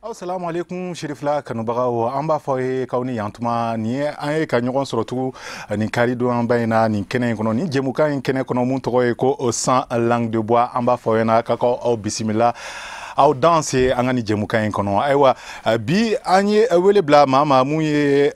Assalamu alaikum Cherifla kanubagaw, an b'a fɔ ye k'aw ni yantuma. Nin ye an ye ka ɲɔgɔn sɔrɔ tugun nin kari don ba in na, nin kɛnɛ in kɔnɔ, nin jɛmukan in kɛnɛ kɔnɔ mun tɔgɔ ye ko Sans langue de bois. An b'a fɔ ɲɛna k'aw aw bisimila, aw danse an ka nin jɛmukan in kɔnɔ. Ayiwa, bi an ye wele bila maa ma mun ye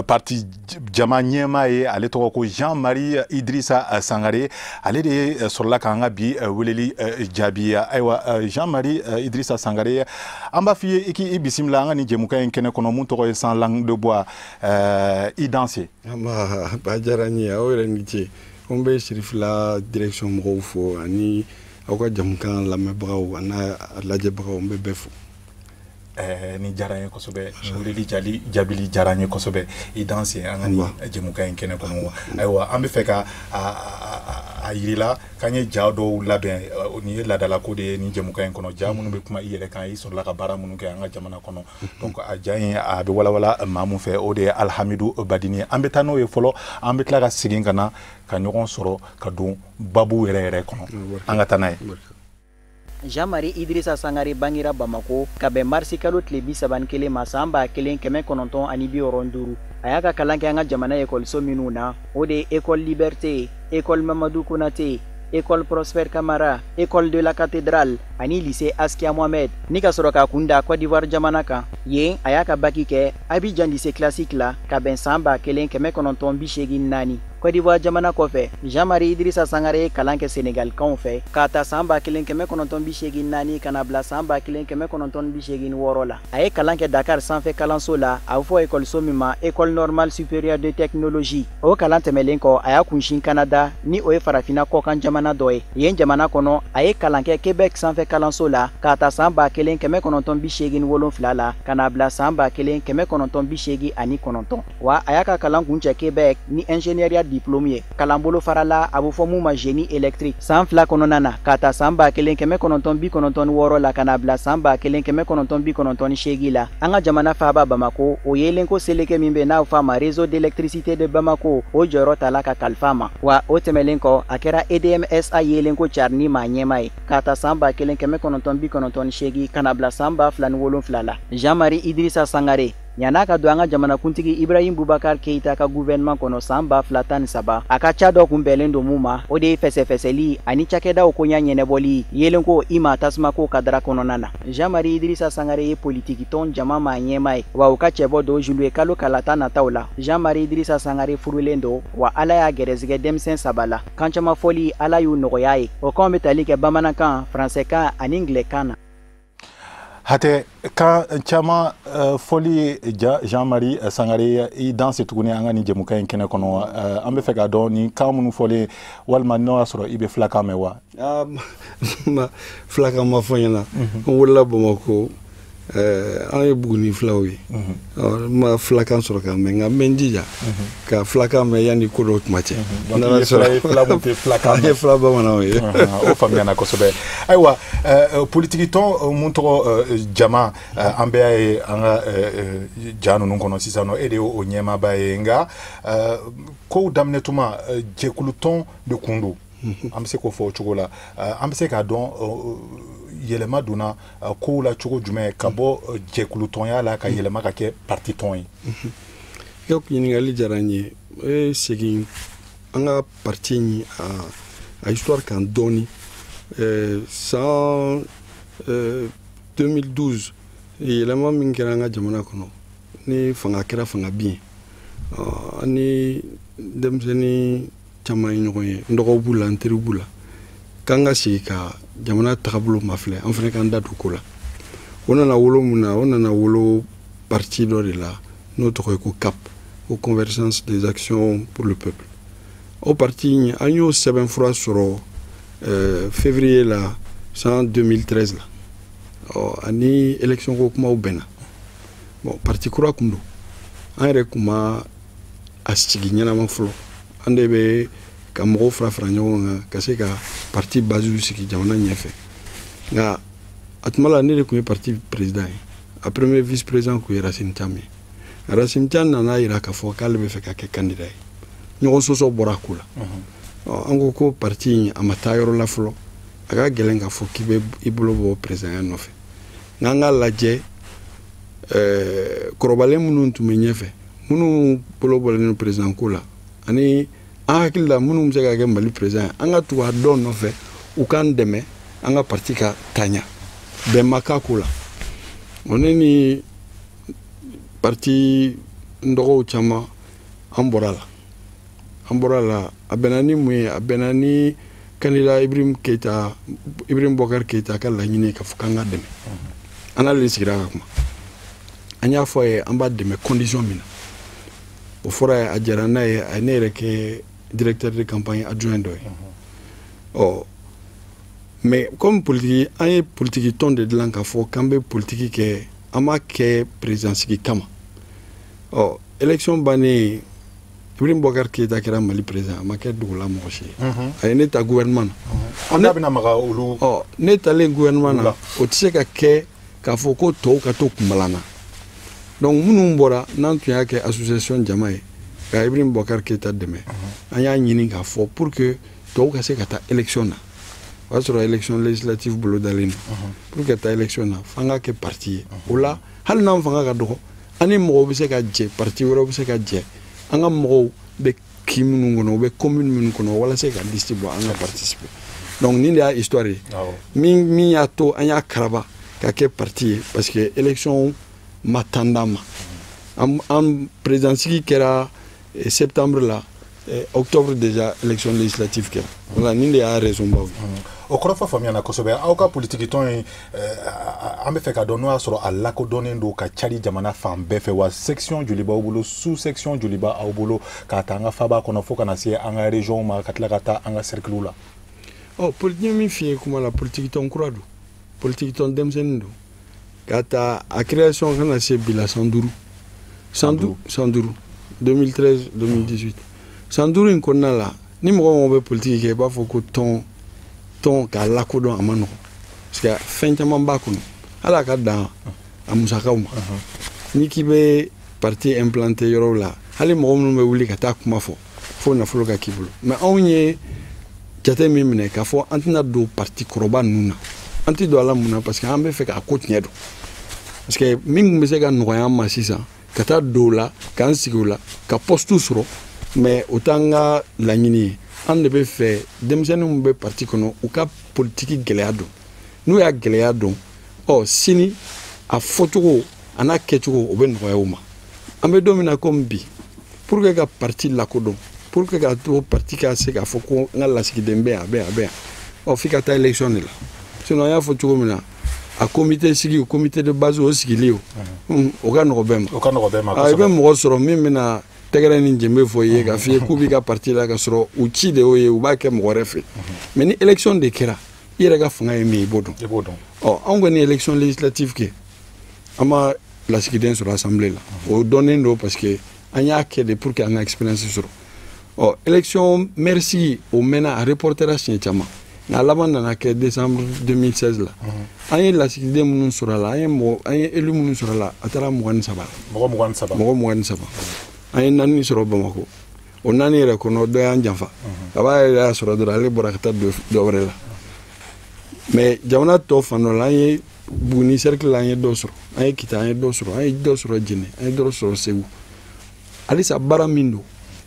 parti jama ɲɛmaa ye, ale tɔgɔ ko Jean-Marie Idrissa Sangare. Ale de sɔrɔla k'an ka bi weleli jaabi. Ayiwa, Jean-Marie Idrissa Sangare, an b'a f'i ye i k'i bisimila an ka nin jɛmukan in kɛnɛ kɔnɔ mun tɔgɔ ye Sans langue de bois. I danse. Ba diyara n ye, aw yɛrɛ ni ce. N bɛ Cherifla direction mɔgɔw fo ani aw ka jamukan lamɛnbagaw a n'a lajɛbagaw, n bɛ bɛɛ fo. Nin diyara n ye kosɛbɛ, nin weleli jaabili diyara n ye kosɛbɛ. I danse an ka nin jɛmukan in kɛnɛ kɔnɔ. Ayiwa, an bɛ fɛ ka a yirila k'an ye ja dɔw labɛn. Nin ye laadalako de ye nin jɛmukan in kɔnɔ, ja minnu bɛ kuma i yɛrɛ kan, i sɔrɔla ka baara minnu kɛ an ka jamana kɔnɔ. Donc a ja in, a bɛ walawala maa mun fɛ, o de ye Alhamidou Badini. An bɛ taa n'o ye fɔlɔ, an bɛ tila ka segin ka na ka ɲɔgɔn sɔrɔ ka don babu yɛrɛ yɛrɛ kɔnɔ. An ka taa n'a ye. Jean-Marie Idrissa Sangare bangira Bamako ka bɛn marisi kalo tile 31 ma san 1965. A y'a ka kalan kɛ an ka jamana ekɔliso minnu na, o de ye École Liberté, École Mamadou Konaté, École Prosper Kamara, École de la Cathédrale ani lycée Askia Mohamed, ni ka sɔrɔ k'a kun da Côte d'Ivoire jamana kan. Yen a y'a ka baki kɛ Abidjan lycée classique la ka bɛn san 1984. Côte d'Ivoire jamana kɔfɛ, Jean-Marie Idrissa Sangare ye kalan kɛ Sénégalkanw fɛ k'a ta san 1984 ka na bila san 1986 la. A ye kalan kɛ Dakar sanfɛ kalanso la, a bɛ fɔ ekɔliso min ma École normale supérieure de technologie. O kalan tɛmɛlen kɔ, a y'a kunsin Canada, ni o ye farafinna kɔkan jamana dɔ ye. Yen jamana kɔnɔ, a ye kalan kɛ Québec sanfɛ kalanso la k'a ta san 1987 la ka na bila san 1989. Wa a y'a ka kalan kuncɛ Québec ni ingénieuriat diplôme ye, kalanbolo farala a bɛ fɔ mun ma génie électrique. San 2 kɔnɔna na, k'a ta san 1996 la ka na bila san 1998 la, an ka jamana faaba Bamako, o yeelenko seleke min bɛ n'a fɔ a ma réseau d'électricité de Bamako, o jɔyɔrɔ tala ka kalifa ma. Wa o tɛmɛlen kɔ, a kɛra EDMSA yeelenko carinni maa ɲɛmaa ye k'a ta san 1998 ka na bila san 2007 la. Jean-Marie Idrissa Sangare yan'a ka don an ka jamanakuntigi Ibrahim Boubacar Keïta ka gouvernement kɔnɔ san 2013, a ka ca dɔ kun bɛnlen don mun ma, o de ye fɛsɛfɛsɛli ani cakɛdaw koɲa ɲɛnɛbɔli yeelenko i ma tasumako kadara kɔnɔna na. Jean-Marie Idrissa Sangare ye politiki tɔn jama maa ɲɛmaa ye, wa u ka cɛbɔ don juillet kalo kalata nataw la. Jean-Marie Idrissa Sangare furulen don, wa Ala y'a gɛrɛsɛgɛ denmisɛn 3 la. Kan caman fɔli Ala y'u nɔgɔya ye, o kanw bɛ tali kɛ bamanankan, faransɛkan ani ngilɛkan na. Hatɛ kan caman fɔli. Jean-Marie Sangare, i danse tuguni an ka nin jɛmukan in kɛnɛ kɔnɔ. An bɛ fɛ k'a dɔn nin kan minnu fɔlen, walima n'o y'a sɔrɔ i bɛ filakan mɛn wa? Filakan ma fɔ n ɲɛna. N wolola Bamako, an ye Buguni filaw ye. N ma filakan sɔrɔ ka mɛn, nka n bɛ n jija ka filakan mɛn yanni ko dɔw tuma cɛ. Fila mun tɛ filakan? An ye fila bamananw ye. O faamuyana kosɛbɛ. Ayiwa, politiki tɔn mun tɔgɔ jama, an bɛɛ y'a ye an ka ja ninnu kɔnɔ sisan nɔ, e de y'o ɲɛmaaba ye. Nka kow daminɛ tuma, jɛkulu tɔn de kun don, an bɛ se k'o fɔ o cogo la. An bɛ se k'a dɔn yɛlɛma donna kow la cogo jumɛn ka bɔ jɛkulutɔnya la ka yɛlɛma ka kɛ parti tɔn ye? I ka ɲininkali diyara n ye. E segin an ka parti in a histoire kan dɔɔni. San 2012, yɛlɛma min kɛra an ka jamana kɔnɔ, ni fanga kɛra fanga bin ye, an ni denmisɛnnin caman ye ɲɔgɔn ye, n dɔgɔw b'u la, n teriw b'u la, k'an ka sigi ka jamana tagabolo mafilɛ, an fana k'an da don ko la. O nana wolo mun na? O nana wolo parti dɔ de la n'o tɔgɔ ye ko CAP, ko Convergence des actions pour le peuple. O parti in, an y'o sɛbɛnfura sɔrɔ février la san 2013 la. Ɔ ani élection ko kumaw bɛnna. Bon, parti kura kun don, an yɛrɛ kun ma a sigi ɲɛnama fɔlɔ. An de bɛ ka mɔgɔw fara fara ɲɔgɔn kan ka se ka parti base sigi jamana ɲɛfɛ. Nka a tuma la, ne de tun ye parti président ye, a premier vice président tun ye Racine Thiam ye. Racine Thiam nana yira k'a fɔ k'ale bɛ fɛ ka kɛ candidat ye. Ɲɔgɔn sɔsɔ bɔra a ko la. An ko ko parti in a ma taa yɔrɔ la fɔlɔ, a ka gɛlɛn k'a fɔ k'i bɛ i bolo bɔ président nɔfɛ, nka an k'a lajɛ. Kɔrɔbalen minnu tun bɛ ɲɛfɛ, minnu bolo bɔlen don président ko la, ani an hakili la minnu bɛ se ka kɛ Mali président ye, an ka tugu a dɔw nɔfɛ, u k'an dɛmɛ an ka parti ka taa ɲɛ. Bɛn ma k'a ko la. O ne ni parti n dɔgɔw caman, an bɔra la. An bɔra la, a bɛnna ni mun ye? A bɛnna ni candidat Ibrahim Keita, Ibrahim Boubacar Keita ka laɲini k'a fɔ k'an ka dɛmɛ. An n'ale sigira ka kuma, an y'a fɔ a ye an b'a dɛmɛ condition min na. O fɔra ye, a diyara n'a ye, a ye ne yɛrɛ kɛ directeur de campagne adjoint dɔ ye. Ɔ, mais comme politique, an ye politique tɔn de dilan k'a fɔ k'an bɛ politique kɛ, an b'a kɛ président sigi kama. Ɔ, élection bannen, Ibrahim Boubacar Keita kɛra Mali président, a ma kɛ dogola mɔgɔ si ye. A ye ne ta gouvernement na. An da bɛna maga olu. Ɔ, ne talen gouvernement na, o tɛ se ka kɛ k'a fɔ ko tɔw ka to kunbalan na. Donc minnu bɔra n'an tun y'a kɛ association jama ye ka Ibrahim Boubacar Keita dɛmɛ, an y'a ɲini k'a fɔ pour que tɔw ka se ka taa élection na, o y'a sɔrɔ élection législative bolodalen don, pour que ka taa élection na, f'an ka kɛ parti ye. O la, hali n'an fanga ka dɔgɔ, an ni mɔgɔw bɛ se ka jɛ, parti wɛrɛw bɛ se ka jɛ, an ka mɔgɔw bɛ kin minnu kɔnɔ, u bɛ commune minnu kɔnɔ, walasa ka liste bɔ, an ka participer. Donc nin de y'a histoire ye. Min y'a to an y'a karaba ka kɛ parti ye, parce que élection ma tan d'an ma. An président sigi kɛra septembre la, octobre déjà élection législative kɛra. Voilà, nin de y'a raison baw ye. O kɔrɔfɔ faamuyana kosɛbɛ. Aw ka politiki tɔn in, an bɛ fɛ ka dɔn n'o y'a sɔrɔ a lakodɔnnen don ka cari jamana fan bɛɛ fɛ wa? Section joli b'aw bolo, sous section joli b'aw bolo, k'a ta an ka faaba kɔnɔ fo ka na se an ka région ma, ka tila ka taa an ka cercle la? Ɔ, politique min f'i ye kuma la, politique tɔn kura don, politique tɔn denmisɛnnin don. Ka ta a création ka na se bi la, san 5, san 5, san 5, 2013 2018, san 5 in kɔnɔna la, ni mɔgɔ mɔgɔ bɛ politique kɛ, i b'a fɔ ko tɔn tɔn k'a lakodɔn, a ma nɔgɔn, parce que fɛn caman b'a kɔnɔ, hali a ka dan a musakaw ma. N'i k'i bɛ parti implanter yɔrɔw la, hali mɔgɔ minnu bɛ wuli ka taa kuma fɔ, fo nafolo ka k'i bolo. Mais anw ye jate min minɛ k'a fɔ an tɛna don parti kɔrɔba ninnu na, an tɛ don a la. Mun na? Parce que an bɛ fɛ k'a ko tiɲɛ don. Parce que min tun bɛ se ka nɔgɔya an ma sisan, ka taa don o la, k'an sigi o la, ka poste sɔrɔ, mais o t'an ka laɲini ye. An de bɛ fɛ denmisɛnnin minnu bɛ parti kɔnɔ, u ka politiki gɛlɛya dɔn. N'u y'a gɛlɛya dɔn, ɔ, sini a fɔcogo a n'a kɛcogo, o bɛ nɔgɔya u ma. An bɛ don min na komi bi, pour que ka parti lakodɔn, pour que ka to parti ka se k'a fɔ ko n ka lasigiden bɛ yan, a bɛ yan, a bɛ yan, ɔ, f'i ka taa élection de la. Sinon, an y'a fɔ cogo min na, a comité sigi, o comité de base o sigili, o o ka nɔgɔ bɛɛ ma. O ka nɔgɔ bɛɛ ma. I bɛ mɔgɔ sɔrɔ min bɛna tɛgɛrɛ ni jenbe fɔ i ye k'a f'i ye k'u b'i ka parti la, ka sɔrɔ u ci de y'o ye, u b'a kɛ mɔgɔ wɛrɛ fɛ. Mais ni élection de kɛra, i yɛrɛ ka fanga ye min ye, i b'o dɔn. I b'o dɔn. Ɔ, anw kɔni ye élection législative kɛ, an ma lasigiden sɔrɔ assemblée la. O dɔnnen don, parce que an y'a kɛ de pour que an ka expérience sɔrɔ. Ɔ, élection maire sigi, o mɛnna, a reportera siɲɛ caman, nka a laban nana kɛ décembre 2016 la. An ye lasigiden minnu sɔrɔ a la, an ye mɔgɔ, an ye élu minnu sɔrɔ a la, a taara 23 la. Mɔgɔ 23. Mɔgɔ 23. An ye naani sɔrɔ Bamakɔ. O naani yɛrɛ kɔnɔ, dɔ y'an janfa. A b'a yɛrɛ y'a sɔrɔ dɔrɔn, ale bɔra ka taa dɔ wɛrɛ la. Mais jamana tɔ fan dɔ la, an ye Buguni cercle la, an ye dɔ sɔrɔ, an ye Kita, an ye dɔ sɔrɔ, an ye dɔ sɔrɔ Jɛnɛ, an ye dɔ sɔrɔ Segu. Halisa baara min don,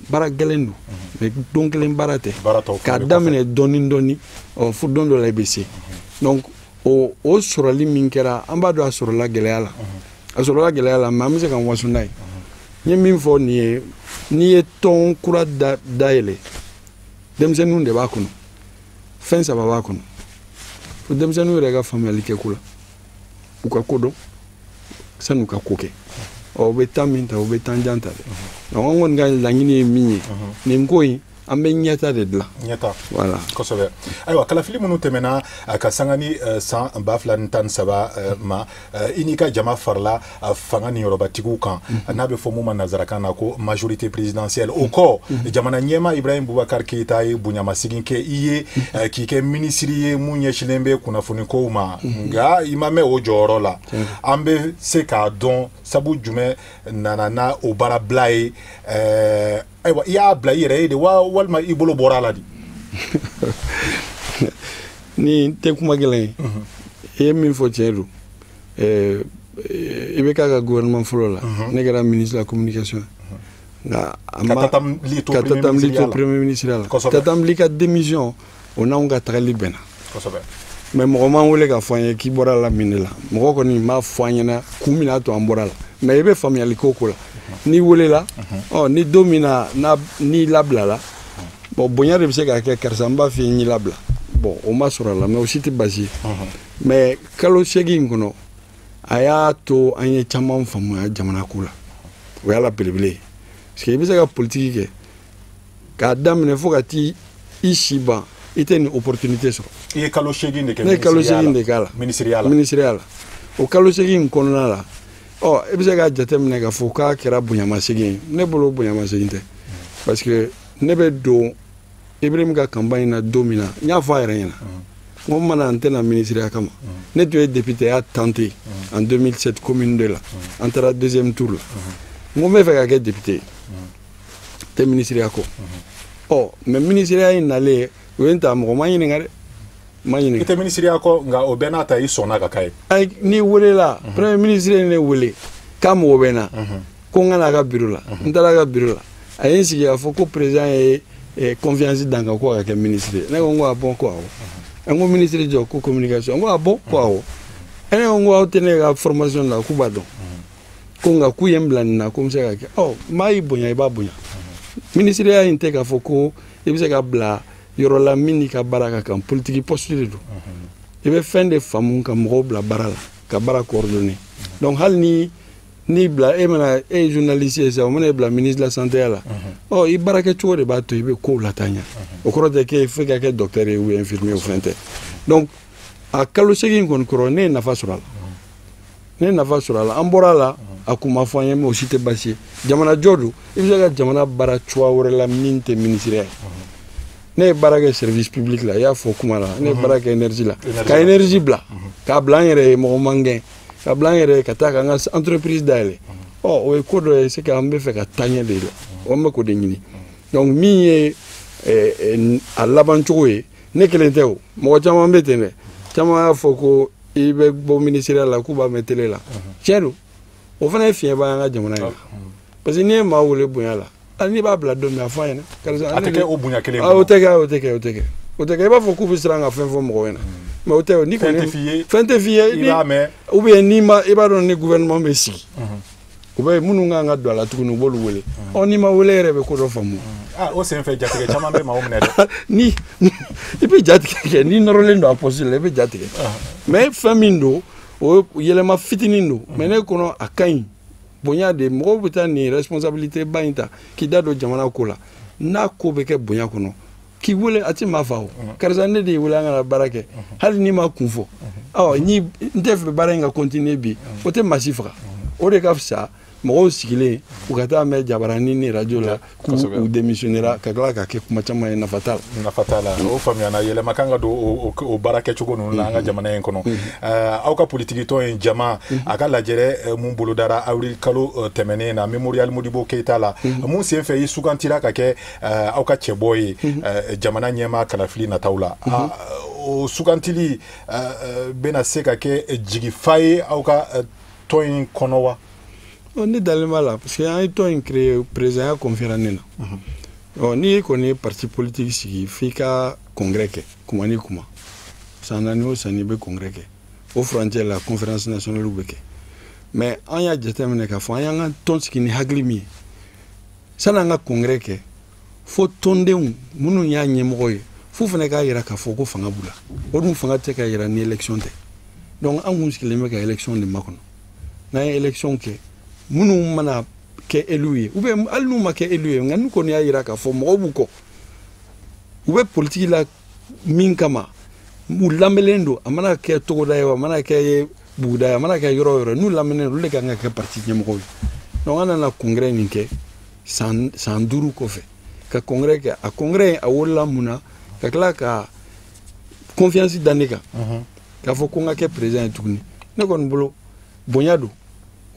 baara gɛlɛn don, mais don kelen baara tɛ. K'a daminɛ dɔɔni dɔɔni, ɔ, fo don dɔ la i bɛ se. Donc o sɔrɔli min kɛra, an b'a dɔn a sɔrɔla gɛlɛya la, a sɔrɔla gɛlɛya la, mais an bɛ se k'an waso n'a ye. N ye min fɔ nin ye, n'i ye tɔn kura dayɛlɛ, denmisɛnninw de b'a kɔnɔ. Fɛn saba b'a kɔnɔ. Fo denmisɛnninw yɛrɛ ka faamuyali kɛ ko la, u ka ko dɔn san'u ka ko kɛ. Ɔ, u bɛ temps min ta, u bɛ temps jan ta dɛ. Donc an kɔni ka laɲini ye min ye, nin ko in, an bɛ ɲɛta de dilan. Ɲɛta. Voilà. Kosɛbɛ. Ayiwa, kalafili minnu tɛmɛna ka sanga ni san 2013 ma, i n'i ka jama farala fanga niyɔrɔbatigiw kan, n'a bɛ fɔ mun ma nanzarakan na ko majorité présidentielle. O kɔ, jamana ɲɛmaa Ibrahim Boubacar Keita ye bonyamasegin kɛ i ye k'i kɛ minisiri ye mun ɲɛsinnen bɛ kunnafonikow ma, nka i ma mɛn o jɔyɔrɔ la. An bɛ se k'a dɔn sabu jumɛn nana n'a o baarabila ye? Ayiwa, i y'a bila i yɛrɛ ye de wa, walima i bolo bɔra a la de? Ni tɛ kuma gɛlɛn ye. I ye min fɔ, tiɲɛ don. IBK ka gouvernement fɔlɔ la, ne kɛra ministre de la communication. Nka a ma Ka Tatam Ly to ka Tatam Ly to premier premier ministre la. Kosɛbɛ. Tatam Ly ka démission, o n'anw ka tagali bɛnna. Mais mɔgɔ m'an wele k'a fɔ an ye k'i bɔra la min de la. Mɔgɔ kɔni m'a fɔ an ɲɛna kun min y'a to an bɔra la. Mais i bɛ faamuyali k'o ko la. N'i welela, ɔ ni don min na n'i labilala, bon, bonya de bɛ se ka kɛ, karisa n b'a f'i ye n y'i labila. Bon, o ma sɔrɔ a la, mais o si tɛ baasi ye. Mais kalo 8 in kɔnɔ, a y'a to an ye caman faamuya jamana ko la. O y'a la belebele ye. Parce que i bɛ se ka politiki kɛ k'a daminɛ fo ka t'i i si ban, i tɛ nin opportunité sɔrɔ. I ye kalo 8 de kɛ Ne ye kalo 8 de k'a la. Minisiriya la. Minisiriya la. O kalo 8 in kɔnɔna la, ɔ i bɛ se k'a jateminɛ k'a fɔ k'a kɛra bonyamasegin ye. Ne bolo bonyamasegin tɛ. Parce que ne bɛ don Ibrahim ka campagne na don min na, n y'a fɔ a yɛrɛ ɲɛna. N ko n ma na, n tɛna minisiriya kama. Ne tun ye député ya tenté en 2007 commune 2 la. An taara deuxième tour la. N ko n bɛ fɛ ka kɛ député ye. Tɛ minisiriya kɔ. Ɔ mais minisiriya in nalen, u ye n ta, mɔgɔ ma ɲininka dɛ. Ma ɲininka. I tɛ minisiriya kɔ, nka o bɛɛ n'a ta i sɔnna ka k'a ye. Ayi, n'i welela, premier ministre ye ne wele k'a mago bɛ n na, ko n ka n'a ka bureau la. N taara a ka bureau la, a ye n sigi k'a fɔ ko président ye confiance dan kan ko ka kɛ ministre ye. Ne ko n ko a bon, ko awɔ. N ko ministre jɔ, ko communication. N ko a bon, ko awɔ. Ne ko n ko aw tɛ ne ka formation la, k'u b'a dɔn. Ko nka k'u ye n bila nin na, ko n bɛ se ka kɛ. Ɔ maa y'i bonya, i b'a bonya. Ministeriya in tɛ k'a fɔ ko i bɛ se ka bila yɔrɔ la min n'i ka baara ka kan, politique poste de don. I bɛ fɛn de faamu ka mɔgɔw bila baara la, ka baara coordonner. Donc hali ni n'i bila, e mana e ye journaliste ye sisan, o mana e bila ministre de la santé la, ɔ i baarakɛcogo de b'a to i bɛ kow lataa ɲɛ. O kɔrɔ tɛ k'e fo ka kɛ docteur ye ou infirmier, o fɛn tɛ. Donc a kalo 8 kɔni kɔrɔ, ne ye nafa sɔrɔ a la. Ne ye nafa sɔrɔ a la. An bɔra a la, a kun ma fɔ an ye, mais o si tɛ baasi ye. Jamana jɔ don, i bɛ se ka jamana baara cogoya wɛrɛ la min tɛ ministériya ye. Ne ye baara kɛ service public la, i y'a fɔ kuma la, ne ye baara kɛ énergie la, ka énergie bila, k'a bila an yɛrɛ ye, mɔgɔ man gɛn, ka bila an yɛrɛ ye ka taa k'an ka entreprise dayɛlɛ. Ɔ o ye ko dɔ ye, c'est que an bɛ fɛ ka taa ɲɛ de la, an bɛ k'o de ɲini. Donc min ye a laban cogo ye, ne kelen tɛ o, mɔgɔ caman bɛ ten dɛ. Caman y'a fɔ ko i bɛ bɔ ministériya la, k'u b'a mɛn télé la. Tiɲɛ don, o fana ye fiɲɛba ye an ka jamana in na. Parce que n'i ye maa wele bonya la, hali n'i b'a bila don min, a fɔ a ɲɛna karisa. A tɛ kɛ o bonya kelen kɔnɔ. O tɛ kɛ, o tɛ kɛ, o tɛ kɛ, o tɛ kɛ. I b'a fɔ k'u bɛ siran ka fɛn fɔ mɔgɔw ɲɛna, mais o tɛ o. Ni fɛn tɛ f'i ye. Fɛn tɛ f'i ye. I b'a mɛn. Ou bien n'i ma, i b'a dɔn ni gouvernement bɛ sigi, u bɛ minnu kan ka don a la tuguni, u b'olu wele. Ɔ n'i ma wele yɛrɛ, bɛ ko dɔ faamu. O senfɛ jatigɛ caman bɛ maaw minɛ dɛ. Ni i bɛ jatigɛ kɛ, n'i nɔrɔlen don a poste la, i bɛ jatigɛ. Mais fɛn min don, o yɛlɛma fitinin don, mais ne kɔnɔ a ka ɲi. Bonya de, mɔgɔw bɛ taa nin responsabilité ba in ta k'i da don jamana ko la, n'a ko bɛ kɛ bonya kɔnɔ, k'i wele, a ti maa fa o. Karisa, ne de y'i wele an kana baara kɛ, hali n'i ma kun fɔ, ɔ ni n tɛ fɛ baara in ka continuer bi, o tɛ maa si faga. O de ka fisa mɔgɔw sigilen u ka taa mɛn jabaranin ni radio la k'u u démissionnera, ka tila ka kɛ kuma caman ye, nafa t'a la. Nafa t'a la, o faamuyana. Yɛlɛma kan ka don o baara kɛcogo ninnu na an ka jamana in kɔnɔ. Aw ka politiki tɔn in jama, a ka lajɛrɛ mun bolodara avril kalo tɛmɛnen na Mémorial Modibo Keïta la, mun senfɛ i sugantira ka kɛ aw ka cɛbɔ ye jamana ɲɛmaa kalafili nataw la, o sugantili bɛna se ka kɛ jigifa ye aw ka tɔn in kɔnɔ wa? Ne dalen b'a la, parce que an ye tɔn in créé, président ya confiera ne na. Ɔ n'i kɔni ye parti politique sigi, f'i ka congrès kɛ kuma ni kuma, san 4 o san i bɛ congrès kɛ, o furancɛ la conférence nationale bɛ kɛ. Mais an y'a jateminɛ k'a fɔ an y'an ka tɔn sigi ni hakili min ye, sani an ka congrès kɛ, fo tɔndenw minnu y'a ɲɛmɔgɔ ye, f'u fana k'a yira k'a fɔ ko fanga b'u la. O dun fanga tɛ ka yira ni élection tɛ. Donc an kun sigilen bɛ ka élection de makɔnɔ. N'an ye élection kɛ, minnu mana kɛ élu ye, ou bien hali n'u ma kɛ élu ye, nka n'u kɔni y'a yira k'a fɔ mɔgɔw b'u kɔ, u bɛ politiki la min kama, u lamɛnlen don, a mana kɛ togoda ye o, a mana kɛ buguda ye, a mana kɛ yɔrɔ o yɔrɔ, n'u lamɛnnen don, olu de kan ka kɛ parti ɲɛmɔgɔw ye. Donc an nana congrès nin kɛ san 5 kɔfɛ, ka congrès kɛ. A congrès a wolola mun na, ka tila ka confiance da ne kan k'a fɔ ko n ka kɛ président ye tuguni. Ne kɔni bolo bonya don,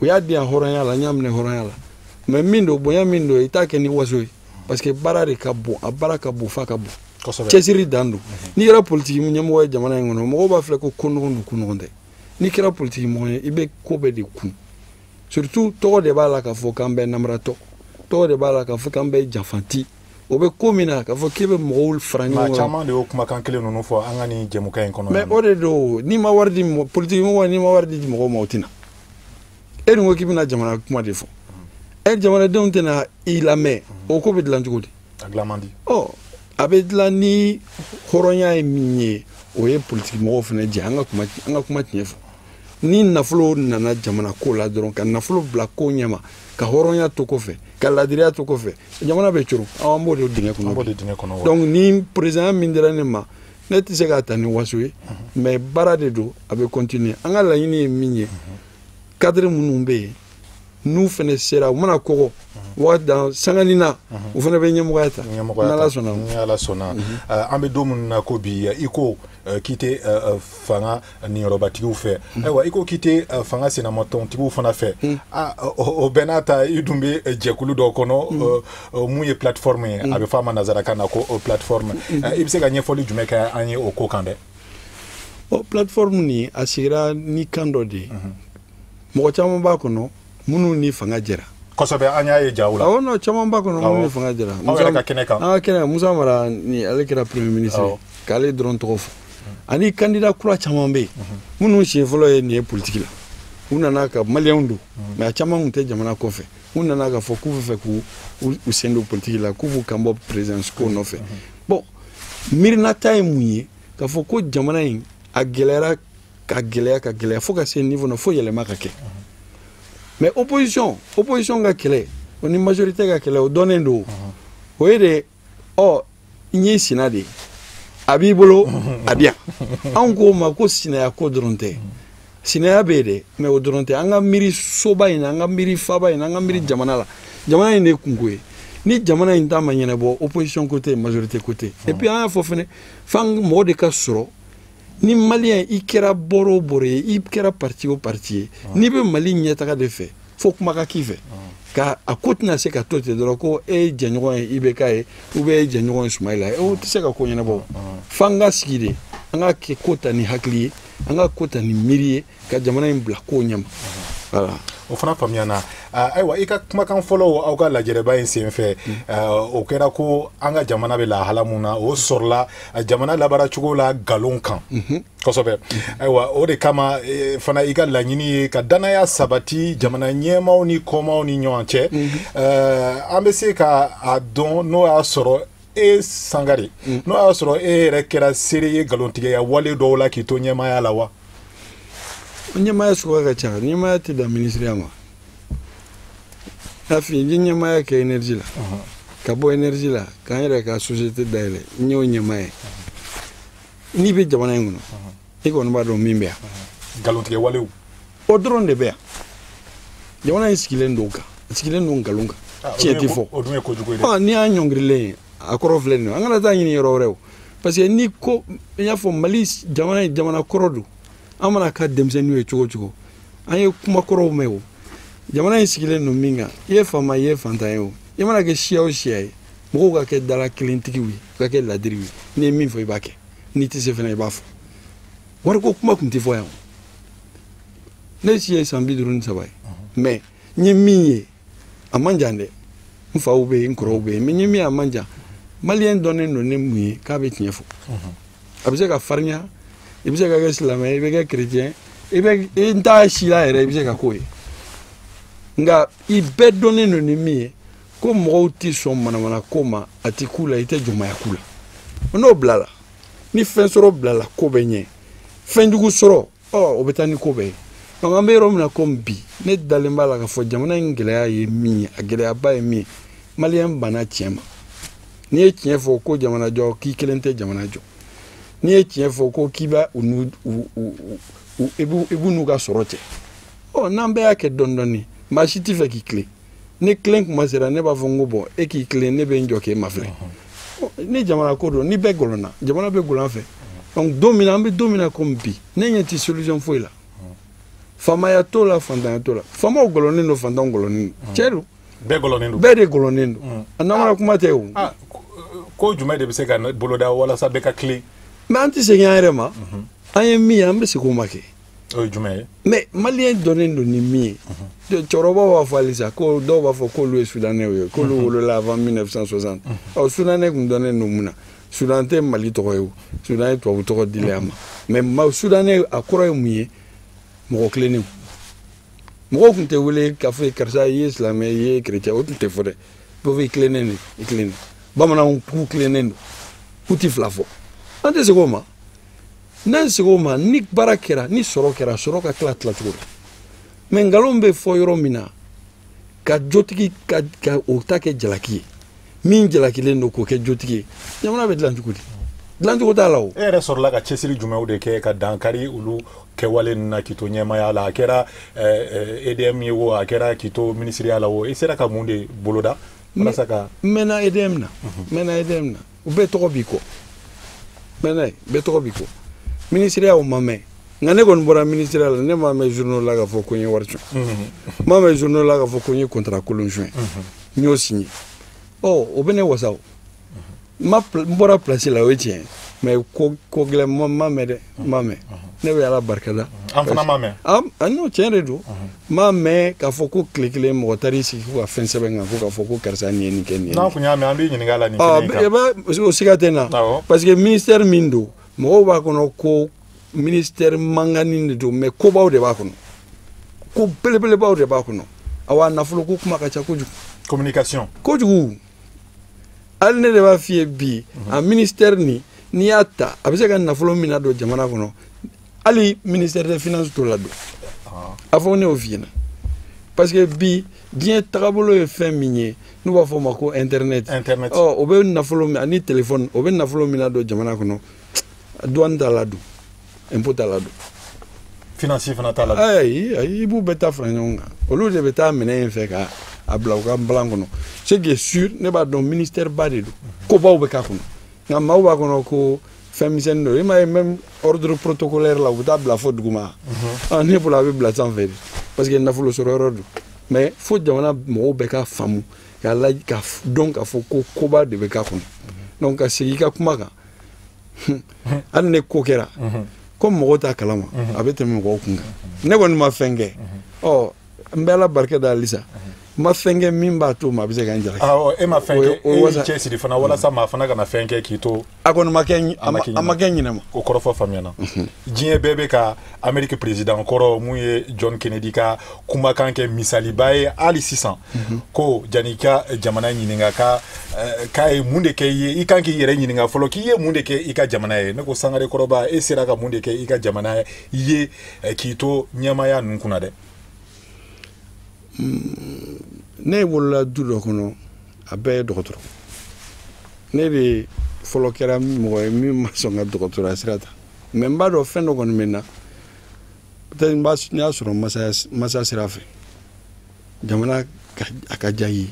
o y'a di yan hɔrɔnya la, n y'a minɛ hɔrɔnya la. Mais min don, bonya min don, i t'a kɛ ni waso ye, parce que baara de ka bon, a baara ka bon f'a ka bon, cɛsiri dan don. N'i kɛra politiki ɲɛmɔgɔ ye jamana in kɔnɔ, mɔgɔw b'a filɛ ko nɔgɔn don, ko nɔgɔn tɛ. N'i kɛra politiki mɔgɔ ye, i bɛ ko bɛɛ de kun. Surtout tɔgɔ de b'a la k'a fɔ k'an bɛɛ namaratɔ, tɔgɔ de b'a la k'a fɔ k'an bɛɛ janfanti. O bɛ ko min na k'a fɔ k'e bɛ mɔgɔw fara ɲɔgɔn kan. Maa caman de y'o kumakan kelen ninnu fɔ an ka nin jɛmukan in kɔnɔ. Mais o de don, n'i ma wari di politiki mɔgɔ, n'i ma wari di mɔgɔw ma, o tɛ na. E dun ko k'i bɛna jamana kuma de fɔ. E jamanadenw tɛna i lamɛn, o ko bɛ dilan cogo di? A dilan man di. Ɔ, a bɛ dilan ni hɔrɔnya ye min ye, o ye politiki mɔgɔw fana jɛ an ka kuma tiɲɛ fɔ. Ni nafolo nana jamana ko la dɔrɔn, ka nafolo bila ko ɲɛma, ka hɔrɔnya to kɔfɛ, ka ladiriya to kɔfɛ, jamana bɛ coron. An b'o de dingɛ kɔnɔ. An b'o de dingɛ kɔnɔ. Donc ni président min dira ne ma, ne tɛ se k'a ta ni waso ye, mais baara de don, a bɛ continuer. An ka laɲini ye min ye, cadre minnu bɛ yen, n'u fana sera, u mana kɔgɔ waati dan sanganin na, u fana bɛ ɲɛmɔgɔya ta. N'Ala sɔnna. Ni Ala sɔnna. An bɛ don min na ko bi, i ko k'i tɛ fanga niyɔrɔbatigiw fɛ, ayiwa i ko k'i tɛ fanga sinamatɔntigiw fana fɛ. O bɛɛ n'a ta, i dun bɛ jɛkulu dɔ kɔnɔ mun ye plateforme ye, a bɛ fɔ a ma nanzarakan na ko plateforme. I bɛ se ka ɲɛfɔli jumɛn kɛ an ye o ko kan dɛ? Ɔ, plateforme nin a sigira ni kan dɔ de ye. Mɔgɔ caman b'a kɔnɔ minnu ni fanga jɛra. Kosɛbɛ, an y'a ye jaw la. Awɔ, non, caman b'a kɔnɔ minnu ni fanga jɛra. Aw yɛrɛ ka kɛnɛ kan. An ka kɛnɛ kan, Musa Mara ni ale kɛra premier ministre ye, k'ale dɔrɔn tɔgɔ fɔ. Ani candidat kura caman bɛ yen minnu siɲɛ fɔlɔ ye nin ye politique la. U nana ka maliyɛnw don, mais a caman tun tɛ jamana kɔfɛ. U nana k'a fɔ k'u bɛ fɛ k'u sen don politique la, k'u b'u kan bɔ présidence ko nɔfɛ. Bon, miirinata ye mun ye? K'a fɔ ko jamana in a gɛlɛyara ka gɛlɛya ka gɛlɛya fo ka se niveau na, fo yɛlɛma ka kɛ. Mais opposition ka kɛlɛ o ni majorité ka kɛlɛ, o dɔnnen don. O ye de, ɔ, n ye sina de ye, a b'i bolo, a bɛ yan. Anw k'o ma ko sinaya ko dɔrɔn tɛ. Sinaya bɛ yen dɛ, mais o dɔrɔn tɛ. An ka miiri soba in na, an ka miiri faba in na, an ka miiri jamana la. Jamana in de ye kunko ye. Ni jamana in ta ma ɲɛnabɔ, opposition ko tɛ, majorité ko tɛ. Et puis an y'a fɔ fɛnɛ, f'an mɔgɔ de ka sɔrɔ. Ni maliyɛn i kɛra bɔrɔ o bɔrɔ ye, i kɛra parti o parti ye, n'i bɛ Mali ɲɛtaga de fɛ, fo kuma ka k'i fɛ. Ka a ko tɛna se ka to ten dɔrɔn ko e ye jɛɲɔgɔn ye IBK ye, ou bien e ye jɛɲɔgɔn ye Sumayila ye, o tɛ se ka ko ɲɛnabɔ. F'an ka sigi de, an ka kɛ ko ta ni hakili ye, an ka ko ta ni miiri ye, ka jamana in bila ko ɲɛma. Voilà. O fana faamuyana. Ayiwa, i ka kumakan fɔlɔ aw ka lajɛrɛba in senfɛ, o kɛra ko an ka jamana bɛ lahala mun na, o sɔrɔla jamana labaaracogo la nkalon kan kosɛbɛ. Ayiwa, o de kama fana i ka laɲini ye ka danaya sabati jamana ɲɛmaaw ni kɔmaw ni ɲɔgɔn cɛ. An bɛ se ka a dɔn n'o y'a sɔrɔ e Sangare, n'o y'a sɔrɔ e yɛrɛ kɛra seere ye nkalontigiya wale dɔw la k'i to ɲɛmaaya la wa? Ɲɛmaaya suguya ka ca. Ɲɛmaaya tɛ dan minisiriya ma. N'a f'i ye, n ye ɲɛmaaya kɛ énergie la, ka bɔ énergie la k'an yɛrɛ ka société dayɛlɛ, n y'o ɲɛmaaya ye. N'i bɛ jamana in kɔnɔ, i kɔni b'a dɔn min bɛ yan. Nkalontigɛ walew. O dɔrɔn de bɛ yan. Jamana in sigilen don o kan, a sigilen don nkalon kan. Tiɲɛ tɛ fɔ. O dun ye kojugu ye dɛ. N'i y'a ɲɔngirilen ye, a kɔrɔ filɛ nin ye, an kana taa ɲini yɔrɔ wɛrɛ o. Parce que ni ko, n y'a fɔ Mali jamana ye jamana kɔrɔ don. An mana ka denmisɛnninw ye cogo o cogo, an ye kumakɔrɔw mɛn o. Jamana in sigilen don min kan, i ye faama i ye fantan ye o, i mana kɛ siya o siya ye, mɔgɔw ka kɛ dala kelentigiw ye, u ka kɛ ladiriw ye. N'i ye min fɔ i b'a kɛ, n'i tɛ se fana i b'a fɔ. Wariko kuma tun tɛ fɔ yan o. Ne si ye san 53 ye, mais n ye min ye a man jan dɛ. N faw bɛ yen, n kɔrɔw bɛ yen, mais n ye min ye a man jan. Maliyɛn dɔnnen don ni mun ye, k'a bɛ tiɲɛ fɔ. A bɛ se ka farinya, i bɛ se ka kɛ silamɛ ye, i bɛ kɛ chrétien, i bɛ n t'a si la yɛrɛ, i bɛ se ka k'o ye. Nka i bɛɛ dɔnnen don ni min ye, ko mɔgɔw tɛ sɔn manamana ko ma, a tɛ k'u la, i tɛ jɔnmaya k'u la. N'o bilala, ni fɛn sɔrɔ bilala, ko bɛ ɲɛ. Fɛnjugu sɔrɔ, ɔ, o bɛ taa ni ko bɛɛ ye. Donc an bɛ yɔrɔ min na komi bi, ne dalen b'a la k'a fɔ jamana in gɛlɛya ye min ye, a gɛlɛyaba ye min ye, maliyɛn banna tiɲɛ ma. N'i ye tiɲɛ fɔ ko jamana jɔ, k'i kelen tɛ jamana jɔ. N'i ye tiɲɛ fɔ ko k'i b'a u n'u i b'u n'u ka sɔrɔ cɛ. Ɔ, n'an bɛɛ y'a kɛ dɔɔni dɔɔni, maa si t'i fɛ k'i tilen. Ni tilen kuma sera, ne b'a fɔ n ko bɔn, e k'i tilen, ne bɛ n jɔ k'e mafilɛ. Ni jamana ko don, ni bɛɛ gɔlɔnna, jamana bɛ gɔlɔn fɛ. Donc don min na, an bɛ don min na komi bi, ne ɲɛ tɛ solution foyi la. Faamaya t'o la, fantanya t'o la. Faamaw gɔlɔnnen don, fantanw gɔlɔnnen don. Tiɲɛ don. Bɛɛ gɔlɔnnen don. Bɛɛ de gɔlɔnnen don. A namara kuma tɛ o. Ko jumɛn de bɛ se ka boloda walasa bɛɛ ka tilen? Mais an tɛ segin an yɛrɛ ma. An ye min ye, an bɛ segin o ma kɛ. O ye jumɛn ye? Mais malien dɔnnen don ni min ye, cɛkɔrɔbaw b'a fɔ halisa ko dɔw b'a fɔ k'olu ye soudanais ye, k'olu wolola avant 1960. Ɔ, soudanais kun dɔnnen don mun na? Soudan tɛ Mali tɔgɔ ye o, Soudan ye tubabu tɔgɔ dilen a ma. Mais soudanais a kɔrɔ ye mun ye? Mɔgɔ tilennenw. Mɔgɔw tun tɛ wele k'a fɔ karisa i ye silamɛ, i ye chrétien, o tun tɛ fɔ dɛ. Bɛɛ fɔ i tilennen de, i tilennen. Bamananw k'u tilennen don, k'u ti fila fɔ. An tɛ segin o ma. N'an segin o ma, ni baara kɛra, ni sɔrɔ kɛra, sɔrɔ ka tila tilacogo la. Mais nkalon bɛ fɔ yɔrɔ min na, ka jotigi ka o ta kɛ jalaki ye, min jalakilen don k'o kɛ jotigi ye, jamana bɛ dilan cogo di? Dilancogo t'a la o. E yɛrɛ sɔrɔla ka cɛsiri jumɛnw de kɛ ka dankari olu kɛwale ninnu na k'i to ɲɛmaaya la? A kɛra EDM ye o, a kɛra k'i to minisiriya la o, i sera ka mun de boloda walasa ka? N mɛnna EDM na, n mɛnna EDM na, u bɛɛ tɔgɔ b'i kɔ. N mɛnna yen, bɛɛ tɔgɔ b'i kɔ. Minisiriya o ma mɛn, nka ne kɔni bɔra minisiriya la, ne m'a mɛn journaux la k'a fɔ ko n ye wari suɲɛ, n m'a mɛn journaux la k'a fɔ ko n ye contrat kolon suɲɛ, n y'o signé. Ɔ, o bɛ ne wasa o. N bɔra place la, o ye tiɲɛ ye, mais ko gɛlɛn n ma mɛn dɛ, n ma mɛn. Ne bɛ Ala barikada. An fana ma mɛn. Ah non, tiɲɛ de don. N m'a mɛn k'a fɔ ko tile kelen mɔgɔ taar'i sigi ko ka fɛn sɛbɛn kan ko k'a fɔ ko karisa nin ye nin kɛ nin ye. N'an kun y'a mɛn, an b'i ɲininka a la nin kɛnɛ in kan. O siga tɛ n na. Parce que ministère min don, mɔgɔw b'a kɔnɔ ko ministère mankanni de don, mais kobaw de b'a kɔnɔ, ko belebelebaw de b'a kɔnɔ. Awa, nafolo ko kuma ka ca kojugu. Communication. Kojugu. Hali ne de b'a f'i ye bi, a ministère nin, n'i y'a ta, a bɛ se ka nafolo min ladon jamana kɔnɔ, hali ministère des finances t'o ladon. A fɔ ne y'o f'i ɲɛna. Parce que bi diɲɛ tagabolo ye fɛn min ye, n'u b'a fɔ o ma ko internet. Internet. Ɔ, o bɛ nafolo min ani téléphone, o bɛ nafolo min ladon jamana kɔnɔ, douane t'a ladon, impôt t'a ladon. Finance fana t'a ladon. Ayi, ayi, i b'u bɛɛ ta fara ɲɔgɔn kan. Olu de bɛ taa minɛn in fɛ ka a bila u ka balan kɔnɔ. Ce qui est sûr, ne b'a dɔn ministère ba de don, kobaw bɛ k'a kɔnɔ. Nka maaw b'a kɔnɔ ko fɛn misɛnnin don. I m'a ye même ordre protocolaire la, u bɛ taa bila fɔ duguma. Ne bolo a bɛ bila sanfɛ de, parce que nafolo sɔrɔ yɔrɔ don. Mais fo jamana mɔgɔw bɛɛ ka faamu, k'a lajɛ, ka dɔn k'a fɔ ko koba de bɛ k'a kɔnɔ. Donc ka segin i ka kuma kan, hali ni ko kɛra, comme mɔgɔw t'a kalama, a bɛ tɛmɛ mɔgɔw kun kan. Ne kɔni ma fɛn kɛ. Ɔ, n bɛ Ala barika da halisa. N ma fɛn kɛ min b'a to maa bɛ se ka n jalaki. Awɔ, e ma fɛn kɛ, e y'i cɛsiri fana walasa maa fana kana fɛn kɛ k'i to. A kɔni ma kɛ, a ma kɛ ɲinɛ ma. O kɔrɔfɔ faamuyana. Diɲɛ bɛɛ bɛ ka Amérique président kɔrɔ mun ye John Kennedy ka kumakan kɛ misaliba ye hali sisan. Ko janni i ka jamana ɲininka k'a ye mun de kɛ i ye, i kan k'i yɛrɛ ɲininka fɔlɔ k'i ye mun de kɛ i ka jamana ye. Ne ko Sangare kɔrɔba, e sera ka mun de kɛ i ka jamana ye k'i to ɲɛmaaya ninnu kunna dɛ? Ne wolola du dɔ kɔnɔ, a bɛɛ ye dɔgɔtɔrɔ. Ne de fɔlɔ kɛra mɔgɔ ye min ma sɔn ka dɔgɔtɔrɔya sira ta. Mais n b'a dɔn fɛn dɔ kɔni bɛ n na, peut-être n y'a sɔrɔ masa sira fɛ. Jamana a ka diya i ye.